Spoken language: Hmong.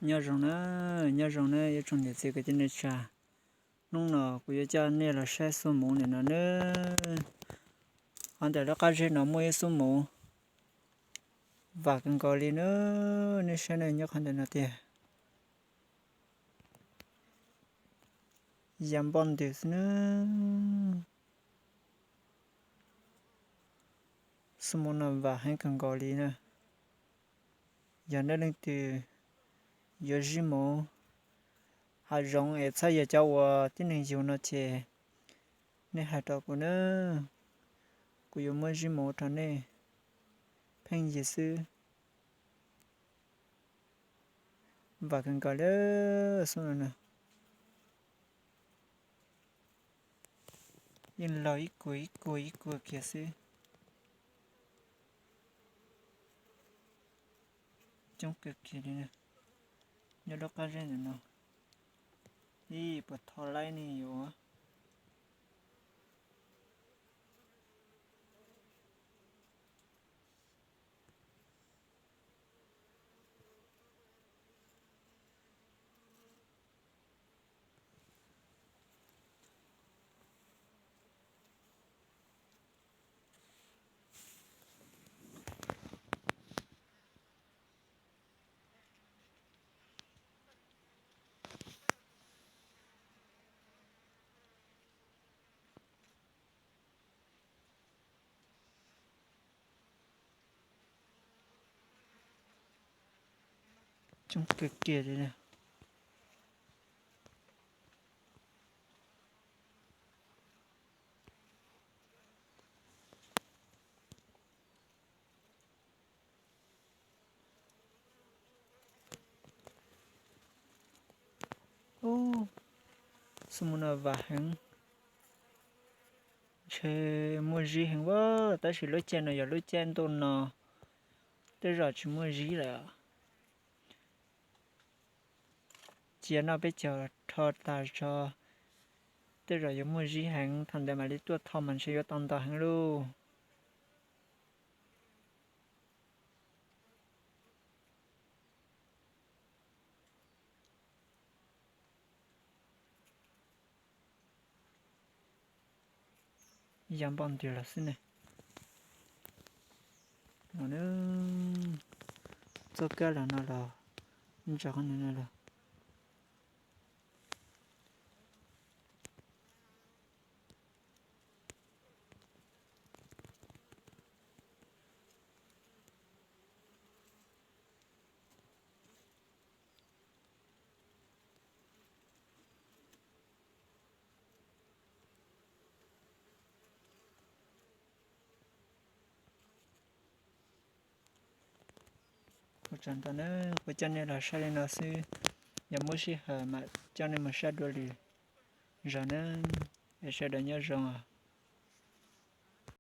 Nyob zoo na, nyob zoo na ib tsoom niam txiv kwv tij neej tsa. Hnub no kuv yuav coj nej los saib xub muv ntawm no nawb. Qhov ntawm lub qab zeb no muaj ib xub muv vam kawg nkaus li na. Nej saib na, nyob qhov ntawm no tiag, ya npoj ntws xwb na. Xub muv no vam heev kawg nkaus li na. Yog nej leej twg yuav zib muv hav zoov es txhob yog cov uas tib neeg yug no ces nej hais rau kuv na, kuv yuav muab zib muv rau nej pheej yig xwb. Vam kawg nkaus li xwb no na. Yeej laug ib kuag ib kuag ib kuag kiag xwb. Coob kawg kiag li, nyob lub qab zeb ntawm no. Ib puas tho laib ne yuav. Coob kawg kiag li. Xub muv no vam heev, ntshe muaj zib heev as, tab sis lub caij no yog lub caij ntuj no, tej zaum tsis muaj zib lawm. Cia noj peb caug rho tas zog, tej zaum yuav muaj zib heev, thaum ntawd mam li tuaj tho mas ntshe yuav tau ntau heev lauj. Ya npoj ntws los xwb ne. Txoj kab los no los, ntsa qhov no los. Ua tsaug ntau na, kuv coj nej los saib li no xwb, yog muaj sij hawm mam coj nej mus saib dua lwm zaus na. Es sawv daws nyob zoo os.